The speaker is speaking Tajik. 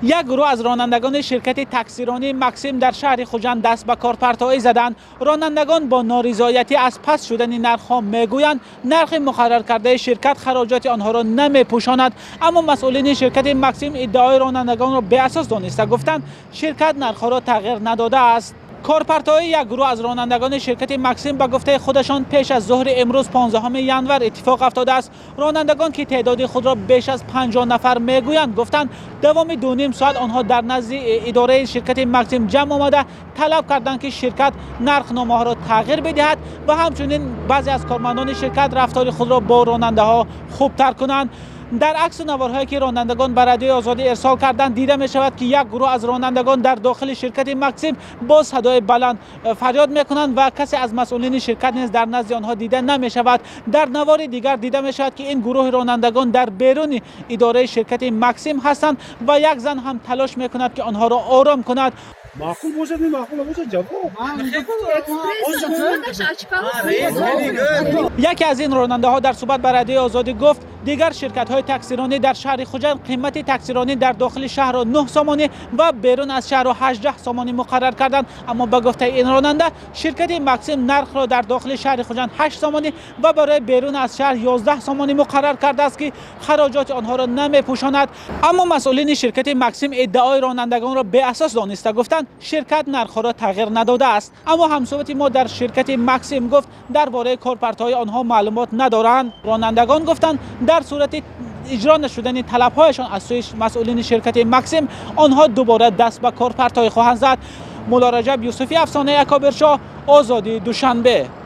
Як гурӯҳ аз ронандагони ширкати таксиронии «Максим» дар шаҳри Хуҷанд даст ба корпартоӣ заданд. Ронандагон бо норизоятӣ аз паст шудани нархҳо мегӯянд, нархи муқарраркардаи ширкат хароҷоти онҳоро намепӯшонад. Аммо масъулини ширкати «Максим» иддаои ронандагонро беасос дониста, гуфтанд, ширкат нархҳоро тағйир надодааст. Корпартоии як гурӯҳ аз ронандагони ширкати «Максим», ба гуфтаи худашон, пеш аз зуҳри имрӯз, 15 январ, иттифоқ афтодааст. Ронандагон, ки теъдоди худро беш аз 50 нафар мегӯянд, гуфтанд, давоми 2,5 соат онҳо дар назди идораи ширкати «Максим» ҷамъ омада, талаб карданд, ки ширкат нархномаҳоро тағйир бидиҳад ва ҳамчунин баъзе аз кормандони ширкат рафтори худро бо ронандаҳо хубтар кунанд. Дар аксу наворҳое, ки ронандагон ба Радиои Озодӣ ирсол карданд, дида мешавад, ки як гурӯҳ аз ронандагон дар дохили ширкати «Максим» бо садои баланд фарёд мекунанд ва касе аз масъулини ширкат низ дар назди онҳо дида намешавад. Дар навори дигар дида мешавад, ки ин гурӯҳи ронандагон дар беруни идораи ширкати «Максим» ҳастанд ва як зан ҳам талош мекунад, ки онҳоро ором кунад. Маъқул бошад, маъқул набошад, ҷавоб. Яке аз ин ронандаҳо дар суҳбат ба Радиои Озодӣ гуфт, дигар ширкатҳои таксиронӣ дар шаҳри Хуҷанд қимати таксиронӣ дар дохили шаҳрро 9 сомонӣ ва берун аз шаҳрро 18 сомонӣ муқаррар карданд. Аммо, ба гуфтаи ин ронанда, ширкати «Максим» нархро дар дохили шаҳри Хуҷанд 8 сомонӣ ва барои берун аз шаҳр 11 сомонӣ муқаррар кардааст, ки хароҷоти онҳоро намепӯшонад. Аммо масъулини ширкати «Максим» иддаои ронандагонро беасос дониста, гуфтанд, ширкат нархҳоро тағйир надодааст. Аммо ҳамсуҳбати мо дар ширкати «Максим» гуфт, дар бораи корпартоии онҳо маълумот надоранд. Ронандагон гуфтанд, дар сурати иҷро нашудани талабҳояшон аз сӯи масъулини ширкати «Максим», онҳо дубора даст ба корпартоӣ хоҳанд зад. Мулло Раҷаб Юсуфӣ, Афсонаи Акобиршоҳ, Озодӣ, Душанбе.